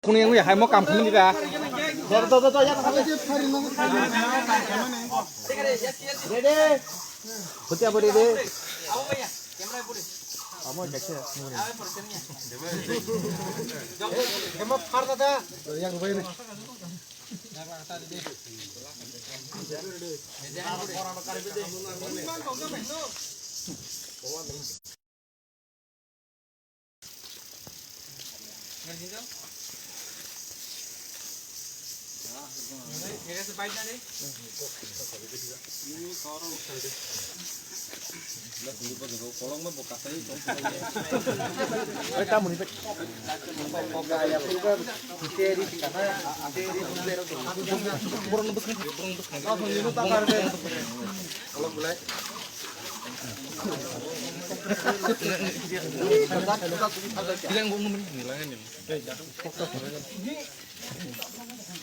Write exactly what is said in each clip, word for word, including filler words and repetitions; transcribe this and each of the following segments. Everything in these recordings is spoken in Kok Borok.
Kuni yang ya hai mo kam kuni da. Ready. Hote abo ready. Amo kaise. Emo phar da da. Yang bai ni.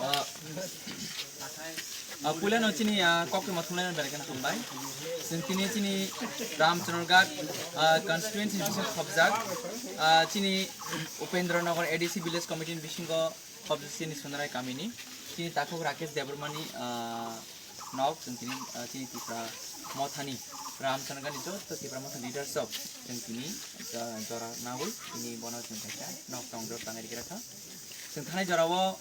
Ah, ah, puila no chini, ah, kok tongma thumlaino berai kheno hambai. Chwng tini chini Ramchandraghat, ah, constituency ni bisingo khobjak, ah, chini Upendra Nagar A D C village committee ni bisingo khobjak chini Sonarai kamini. Chini takhuk Rakesh Debbarmani, ah, nok chwng tini, ah, chini Tipra Mothani, Ramchandraghat ni joto Tipra Motha leaders rok chwng tini, ah, jora nawi tini bono chwng kaisa nok tong jora tangai rikha. Chwng thanai jorao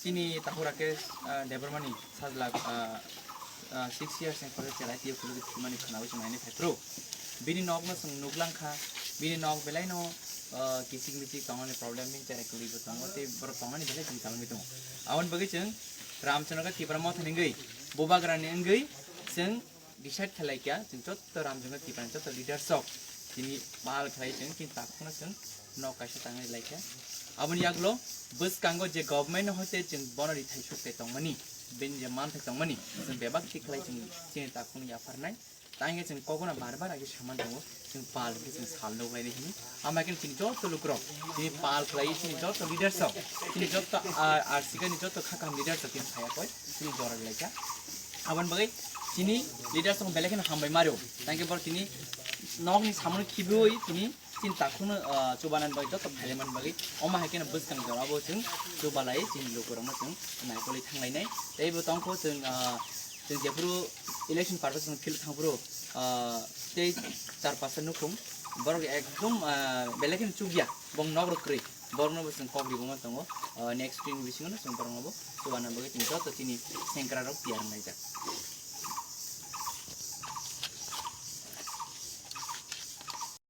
chini takhuk Rakesh, ah, Debbarmani sajla, ah, ah, six years ni pore chelai tio khulugwi thwimani khwnawi chwng nainai phaiphuru. Bini nokno chwng nuklangkha, bini nok belaino, ah, kichik michik tongmani problem, bini cherai kwlwibo tongo, tei borok tongmani belai chwng chalangwi tongo. Aboni bagwi chwng Ramchandraghat Tipra Mothani wngwi bubagrani wngwi chwng decide khlai kha, chwng joto Ramchandraghat Tiprani joto leaders rok tini pal khlai chwng tini takhukno chwng nok kaisa tangnai lai kha. Aboni yagulo bwskango je government no hoite chwng bono rithai suk tei tongmani, bini je manthai tongmani, chwng bebak thik khlai chwng chini takhukno yapharnai. Tangkhe chwng kokno bar bar age saman tongo, chwng pal khe chwng sal nuk lainai hwnwi. Ama khe chini joto lukurok, chini pal khlai, chini joto leaders rok, chini joto, ah, R C K ni joto kha kaham leaders rok chini saya koi, chini jora lai kha. Aboni bagwi chini leaders rok belai kheno hambai mario. Tangkhe borok tini nokni samono khibiui tini chini takhukno, ah, chubanani bagwi joto phailaimani bagwi omo hai kheno bwskang jorabo chwng chubalai chini lukurokno chwng naikolwi thanglainai. Tei bo tongkho chwng, ah, Chwng jephuru election purpose chwng field thangphuru, ah, tei char pasta nukhung borok ekdom, ah, belai kheno chukya, bong nok rok kwrwi, borokno bo chwng kok ribuma tongo, ah, next week bisingo no chwng borokno bo chubanani bagwi chwng joto chini sengkra rok tiyar wnglaijak.